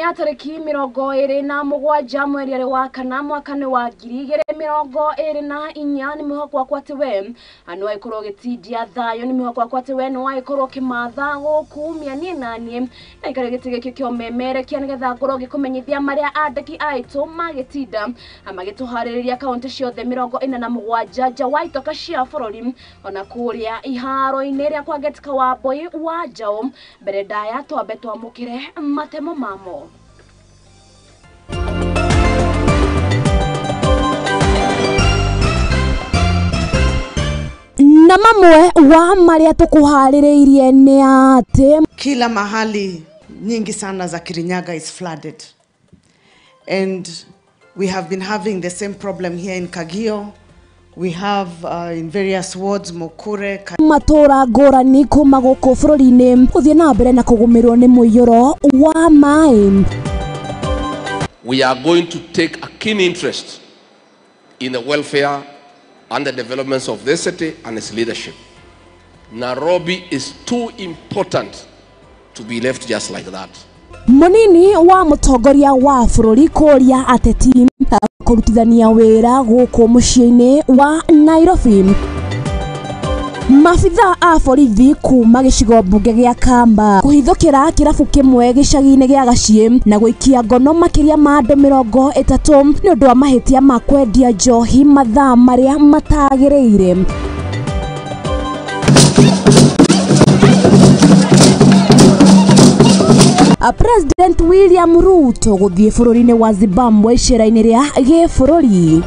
Mũthenya tarĩki 27 mweri wa kana mwaka nĩ wa 2024 nĩ mwĩhoko wakwa atĩ we nĩ wagĩkorwo ũgĩtindia thayũ, nĩ mwĩhoko wakwa atĩ we nĩ wagĩkorwo ũkĩmatha gũkumia niĩ na niĩ na ikare gĩtĩ gĩkĩ kĩa ũmemerekia nĩgetha ngorwo ngĩkũmenyithia marĩa andĩki aitũ magĩtinda magĩtũharĩrĩria kaũntĩ ciothe 47 nja wa itoka cia bũrũri ona kũrĩa iharo-inĩ rĩa kwa Getka wa Mbui wa Njaũ. Mbere ndaya twambe twamũkĩre matemo mamo. Na mamwe wa marĩa tũkũharĩrĩirie nĩ atĩ kila mahali nyingi sana za Kirinyaga is flooded, and we have been having the same problem here in Kagio. We have in various wards, Mokure, matũra ngũrani kuma gũkũ bũrũri-inĩ gũthiĩ na mbere na kũgũmĩrwo nĩ mũiyũro wa maĩ. We are going to take a keen interest in the welfare and the developments of this city and its leadership. Nairobi is too important to be left just like that. Mũnini wa mũtongoria wa bũrũri kũria ateti kũrutithania wĩra gũkũ mũciĩ-inĩ wa Nairobi. Maabithaa a borithi kuma gĩcigo mbunge gĩa Kamba kũhithũkĩra kĩrabu kĩmwe gĩcagi-inĩ gĩa Gaciĩ na gũikia ngono makĩria ma andũ 30 nĩ ũndũ wa mahĩtia ma kwendia njohi mathaa marĩa matagĩrĩire. President William Ruto gũthiĩ bũrũri-inĩ wa Zimbabwe icera-inĩ rĩa gĩbũrũri.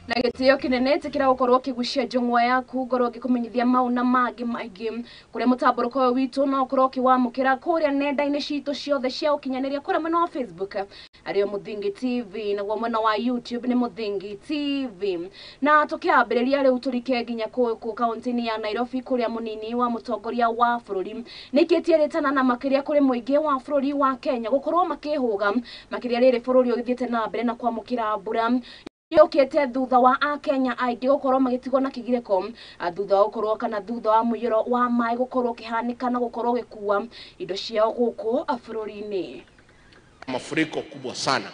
Na gĩtĩo kĩnene ĩtĩkĩra gũkorwo ũkĩgucia njũng'wa yaku ngorwo ngĩkũmenyithia mau na mangĩ maingĩ kũrĩa mũtambũrũko ũyũ witũ no ũkorwo ũkĩwamũkĩra kũrĩa nenda-inĩ citũ ciothe cia ũkinyanĩria kũrĩa mwena wa Facebook arĩo Mũthingi TV, naguo mwena wa YouTube nĩ Mũthingi TV. Na tũkĩambĩrĩria rĩu tũrike nginya kũu kaunti-inĩ ya Nairobi kũrĩa mũnini wa mũtongoria wa bũrũri nĩikĩtie rĩtana na makĩria kũrĩ mũingĩ wa bũrũri wa Kenya gũkorwo makĩhũga makĩria rĩrĩ bũrũri ũgĩthiĩte na mbere na kwamũkĩra mbura yũkĩte thutha wa akenya aingĩ gũkorwo magĩtigwo na kĩgirĩko thutha wa gũkorwo kana thutha wa mũiyũro wa maĩ gũkorwo ũkĩhanĩka na gũkorwo ũgĩkua indo ciao gũkũ bũrũri-inĩ. Mafuriko kubwa sana.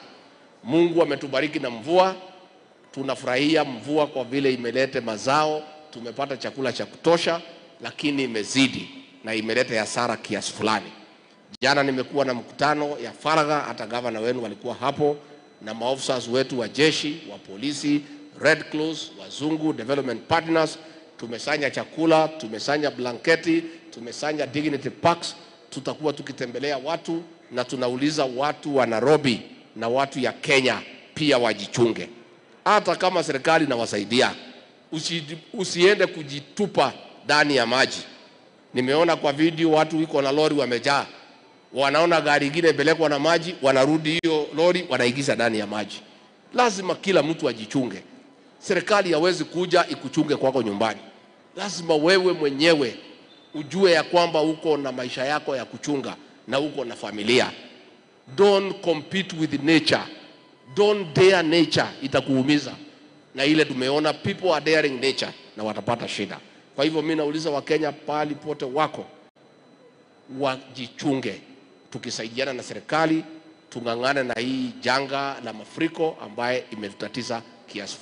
Mungu ametubariki na mvua, tunafurahia mvua kwa vile imelete mazao, tumepata chakula cha kutosha, lakini imezidi na imeleta hasara kiasi fulani. Jana nimekuwa na mkutano ya faragha, hata gavana wenu walikuwa hapo na maofisa wetu wa jeshi, wa polisi, Red Cross, wazungu, development partners. Tumesanya chakula, tumesanya blanketi, tumesanya dignity packs. Tutakuwa tukitembelea watu na tunauliza watu wa Nairobi na watu ya Kenya pia wajichunge. Hata kama serikali inawasaidia, usiende kujitupa ndani ya maji. Nimeona kwa video watu wiko na lori wamejaa, wanaona gari ingine ipelekwa na maji, wanarudi hiyo lori wanaingiza ndani ya maji. Lazima kila mtu ajichunge. Serikali hawezi kuja ikuchunge kwako nyumbani. Lazima wewe mwenyewe ujue ya kwamba uko na maisha yako ya kuchunga na uko na familia. Don't compete with nature. Don't dare nature, itakuumiza. Na ile tumeona people are daring nature na watapata shida. Kwa hivyo mimi nauliza Wakenya pahali pote wako wajichunge. Tukisaidiana na serikali tung'ang'ane na hii janga la mafuriko ambaye imetutatiza kiasi.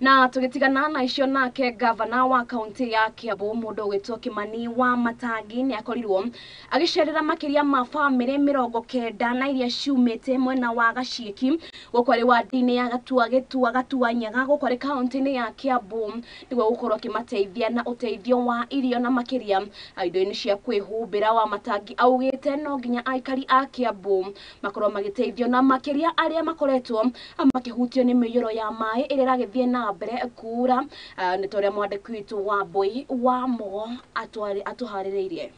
Na tũgĩtigana na icio nake gavana wa kaunti ya Kiambu mũndũ ũgwĩtwo Kimani wa Matangi nĩ akorirwo agĩcerera makĩria ma bamĩrĩ 90 na iria ciumĩte mwena wa Gaciĩki gũkũ arĩ wadi-inĩ ya Gatua Gĩtua Gatua Nyaga gũkũ arĩ kaunti-inĩ ya Kiambu nĩguo gũkorwo akĩmateithia na ũteithio wa irio na makĩria indo-inĩ cia kwĩhumbĩra. Wa Matangi augĩte no nginya aikari a Kiambu makorwo magĩteithio na makĩria arĩa makoretwo makĩhutio nĩ mĩiyũro ya maĩ ĩrĩa ĩragĩthiĩ na mbere kura. Nĩ ta ũrĩa mwandĩki witũ wa Mbui wa Mũgo atũharĩrĩirie.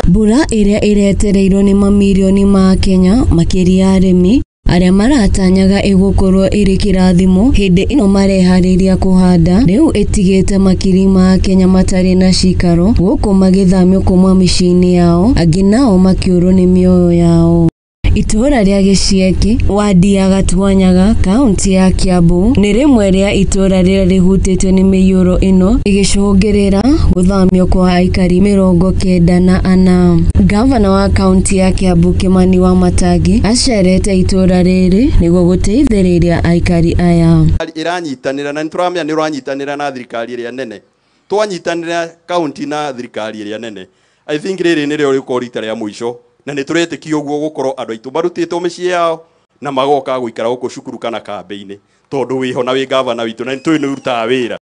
Mbura ĩrĩa ĩretereirwo nĩ mamirioni ma Kenya makĩria arĩmi arĩa maratanyaga ĩgũkorwo ĩrĩ kĩrathimo hĩndĩ ĩno mareharĩria kũhanda rĩu ĩtigĩte makiri ma Kenya matarĩ na cikaro gũkũ magĩthamio kuma mĩciĩ-inĩ yao, angĩ nao makĩũrwo nĩ mĩoyo yao. Itũũra rĩa Gĩcieki, wadi ya Gatuanyaga, kaunti ya Kiambu nĩ rĩmwe rĩa itũũra rĩrĩa rĩhutĩtio nĩ mĩiyũro ĩno ĩgĩcũngĩrĩra gũthamio kwa aikari 94. Gavana wa kaunti ya Kiambu Kimani Wamatangi acerete itũũra rĩrĩ nĩguo gũteithĩrĩria aikari aya. Ĩranyitanĩra na nĩtũramenya nĩ ũranyitanĩra na thirikari ĩrĩa nene, twanyitanĩra kaunti na thirikari ĩrĩa nene, I think rĩrĩ nĩrĩo rĩgũkorwo rita rĩa mũico, na nĩ tũretĩkia ũguo gũkorwo andũ aitũ marutĩtwo mĩciĩ yao na magoka gũikara gũkũ cukuru kana kambĩ-inĩ, tondũ wĩho na wĩ gavana witũ na nĩtũĩ nĩ ũrutaga wĩra.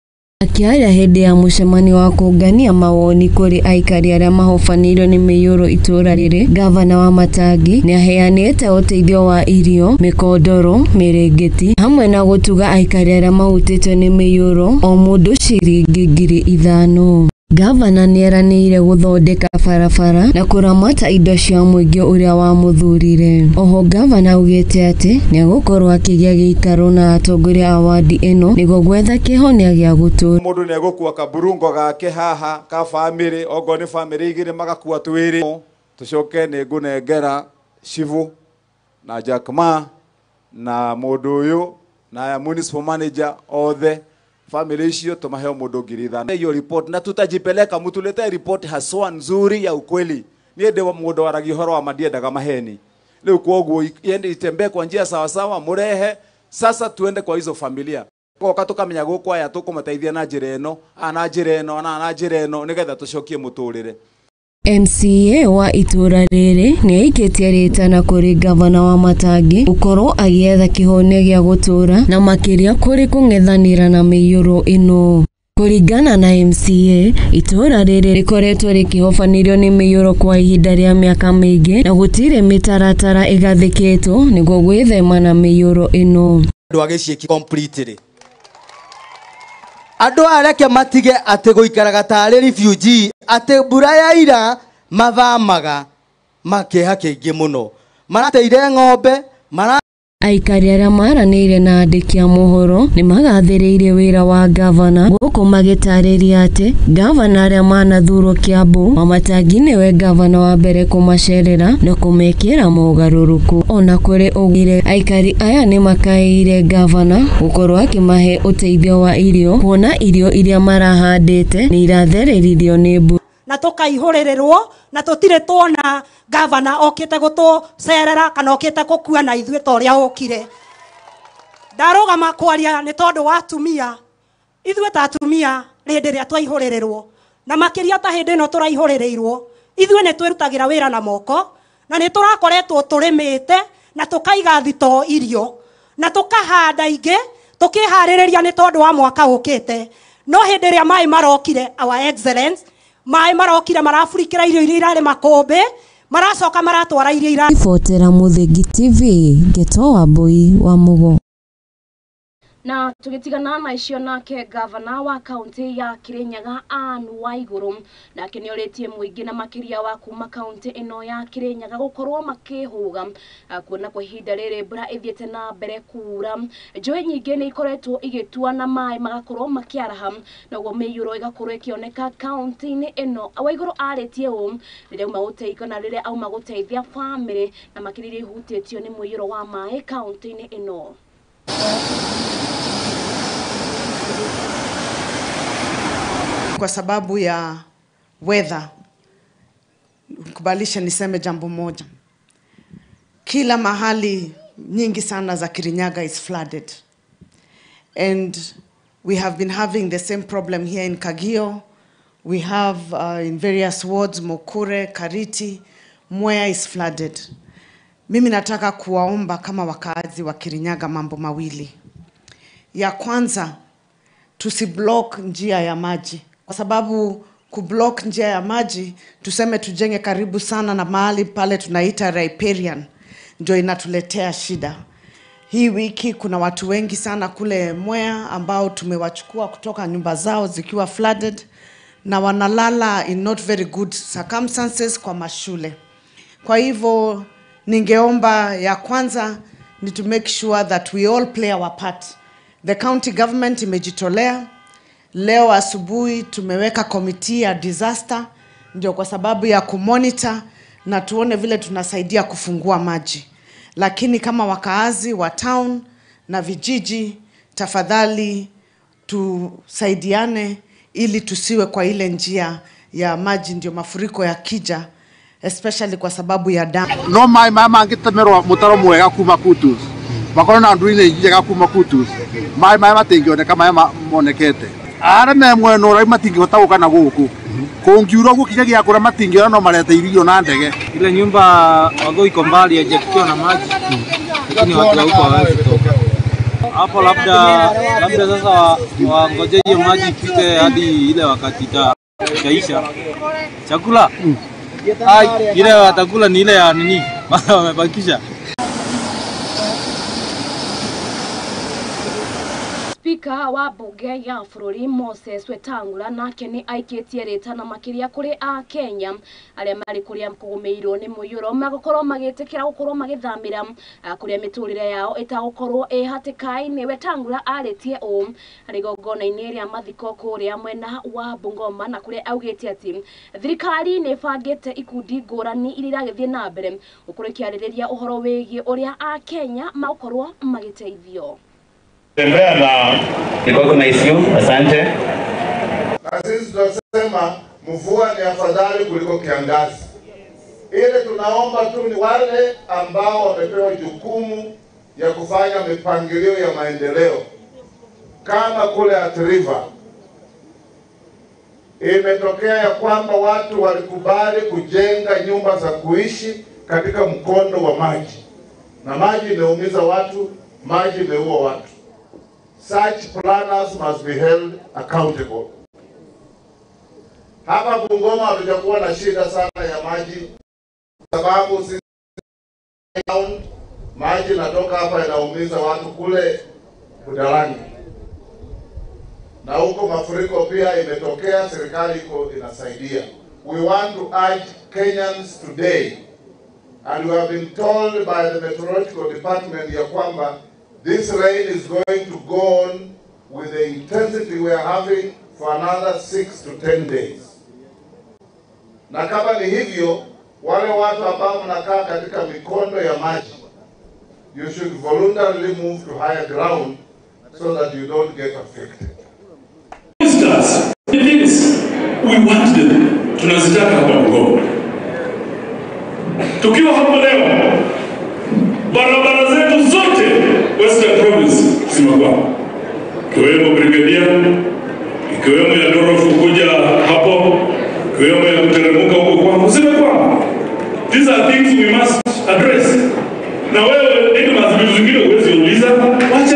Akĩaria hĩndĩ ya mũcemanio wa kũngania mawoni kũrĩ aikari arĩa mahobanĩirio nĩ mĩiyũro itũũra rĩrĩ, Gavana Wamatangi nĩaheanĩte ũteithio wa irio, mĩkondoro, mĩrĩngĩti hamwe na gũtuga aikari arĩa mahutĩtio nĩ mĩiyũro o mũndũ ciringi 5,000. Gavana nĩeranĩire gũthondeka barabara na kũramata indo cia mũingĩ ũrĩa wamũthurire. Oho gavana augĩte atĩ nĩegũkorwo akĩgĩa gĩikaro na atongoria a wadi ĩno nĩguo gwetha kĩhonia gĩa gũtũũra. Mũndũ nĩegũkua kaburungo gake haha ka bamĩrĩ, okorwo nĩ bamĩrĩ igĩrĩ magakua twĩrĩ. Tũcoke nĩngũnengera Shivu na Jack Ma na mũndũ ũyũ na municipal manager othe family icio tumahe mũndũ 5,000. Hiyo report na tutajipeleka, mtuletee report haswa nzuri ya ukweli. Niĩ ndĩ mũndũ waragia ũhoro wa ma, ndiendaga maheni. Rĩu kwoguo iende itembee kwa njia sawa sawa, murehe sasa tuende kwa hizo familia. Goka tukamenya gũkũ aya tũkũmateithia na njĩra ĩno, na njĩra ĩno, na njĩra ĩno nĩgetha tũcokie mũtũrĩre. MCA wa itũũra rĩrĩ nĩaikĩtie rĩtana kũrĩ Gavana Wamatangi gũkorwo agĩetha kĩhonia gĩa gũtũũra na makĩria kũrĩ kũng'ethanĩra na mĩiyũro ĩno. Kũringana na MCA, itũũra rĩrĩ rĩkoretwo rĩkĩhobanĩrio nĩ mĩiyũro kwa ihinda rĩa mĩaka mĩingĩ na gũtirĩ mĩtaratara ĩgathĩkĩtwo nĩguo gwĩthema na mĩiyũro ĩno. Andũ a Gĩcieki completely. Andũ aya reke matige atĩ gũikaraga tarĩ refugee, atĩ mbura yaira mathamaga makĩeha kĩingĩ mũno, marateire ng'ombe mara. Aikari arĩa maranĩire na andĩki a mohoro nĩmagathĩrĩirie wĩra wa gavana gũkũ magĩtarĩria atĩ gavana arĩa manathurwo Kiambu Wamatangi nĩwe gavana wa mbere kũmacerera na kũmekĩra mogarũrũku. Ona kũrĩ ũguo, aikari aya nĩmakaĩire gavana gũkorwo akĩmahe ũteithio wa irio kuona irio iria marahandĩte nĩ irathereririo nĩ mbura. Na tukaihũrĩrĩrwo na tũtirĩ tuona gavana okĩte gũtũcerera kana okĩte gũkua na ithuĩ ta ũrĩa okire. Ndarũgama kwaria nĩ tondũ wa atumia, ithuĩ ta atumia hĩndĩ ĩrĩa twaihũrĩrĩrwo na makĩria ta hĩndĩ ĩno tũraihũrĩrĩirwo, ithuĩ nĩ twĩrutagĩra wĩra na moko na nĩ tũrakoretwo tũrĩmĩte na tũkaiga thitoo irio na tũkahanda ingĩ tũkĩharĩrĩria nĩ tondũ wa mwaka ũkĩte. No hĩndĩ ĩrĩa maĩ marokire, our excellence, maĩ marokire maraburikĩra irio iria irarĩ makũmbĩ, maracoka maratwara irio ira. Ribotera Mũthingi TV, Ngeto wa Mbui wa Mugo. Na tugitigana na icio nake gavana wa kaunti ya Kirinyaga Anne Waiguru nake nĩorĩtie mũingĩ na makĩria wa kuma kaunti ĩno ya Kirinyaga gũkorwo makĩhũga kuona kwa ihinda rĩrĩ mbura ĩthiĩte na mbere kuura, njũĩ nyingĩ nĩ ikoretwo igĩtua na maĩ magakorwo makĩaraha naguo mĩiyũro ĩgakorwo ĩkĩoneka kaunti-inĩ ĩno. Waiguru arĩtie ũũ rĩrĩa auma gũteithia na rĩrĩa auma gũteithia bamĩrĩ na makĩria iria ihutĩtio nĩ mũiyũro wa maĩ kaunti-inĩ ĩno. Kwa sababu ya weather, kubalisha niseme jambo moja. Kila mahali nyingi sana za Kirinyaga is flooded. And we have been having the same problem here in Kagio. We have in various wards, Mokure, Kariti, Mwea is flooded. Mimi nataka kuwaomba kama wakaazi wa Kirinyaga mambo mawili. Ya kwanza, tusiblock njia ya maji. Kwa sababu kublock njia ya maji, tuseme tujenge karibu sana na mahali pale tunaita riparian, ndio inatuletea shida. Hii wiki kuna watu wengi sana kule Mwea ambao tumewachukua kutoka nyumba zao zikiwa flooded na wanalala in not very good circumstances kwa mashule. Kwa hivyo ningeomba ya kwanza ni to make sure that we all play our part. The county government imejitolea. Leo asubuhi tumeweka committee ya disaster ndio kwa sababu ya kumonitor na tuone vile tunasaidia kufungua maji. Lakini kama wakaazi wa town na vijiji, tafadhali tusaidiane ili tusiwe kwa ile njia ya maji ndio mafuriko yakija, especially kwa sababu ya damu. No mai maya mangĩtemerwo mũtaro mwega kuma Kutus, makorwo na nduine njega kuma Kutus, mai maya matingĩoneka maya monekete arĩa me mwena ũrĩa matingĩhota gũka na gũkũ kũngiura ũguo kinyagia kũrĩa matingĩona no marete irio na ndege. Ile nyumba wago iko mbali haijafikiwa na maji, lakini watu wa huko hawawezi kutoka hapo, labda sasa wangoje hiyo maji ipite hadi ile wakati itaisha. Chakula ile watakula ni ile ya nini wamebakisha. Spika wa bunge ya bũrũri Moses Wetangula nake nĩ aikĩtie rĩtana makĩria kũrĩ a Kenya arĩa marĩ kũrĩa kũgũmĩirwo nĩ mũiyũro magũkorwo magĩtĩkĩra gũkorwo magĩthamĩra kũrĩa mĩtũrĩre yao ĩtagũkorwo ĩ hatĩka-inĩ. Wetangula arĩtie ũũ harĩ igongona-inĩ rĩa mathiko kũrĩa mwena wa Bungoma, na kũrĩa augĩte atĩ thirikari nĩ ĩbangĩte ikundi ngũrani iria iragĩthiĩ na mbere gũkorwo ikĩarĩrĩria ũhoro wĩgiĩ ũrĩa a Kenya magũkorwo magĩteithio. Tembea na recognize you, asante. Na sisi tunasema mvua ni afadhali kuliko kiangazi. Ile tunaomba tu ni wale ambao wamepewa jukumu ya kufanya mipangilio ya maendeleo, kama kule Athi River imetokea ya kwamba watu walikubali kujenga nyumba za kuishi katika mkondo wa maji, na maji imeumiza watu, maji imeua watu. Such planners must be held accountable. Hapa Bungoma hatujakuwa na shida sana ya maji, sababu sisi maji natoka hapa inaumiza watu kule Budalangi, na huko mafuriko pia imetokea, serikali iko inasaidia. We want to urge Kenyans today, and we have been told by the meteorological department ya kwamba this rain is going to go on with the intensity we are having for another 6 to 10 days. Na kama ni hivyo, wale watu ambao mnakaa katika mikondo ya maji, you should voluntarily move to higher ground so that you don't get affected. Ministers, please, we want them. Tunazitaka hapa Bungoma. Tukiwa hapa leo, barabara zetu zote Western Province zimekwama, ikiwemo Brigadia, ikiwemo ya Dorofu kuja hapo, ikiwemo ya kuteremka huko kwangu, zimekwama. These are things we must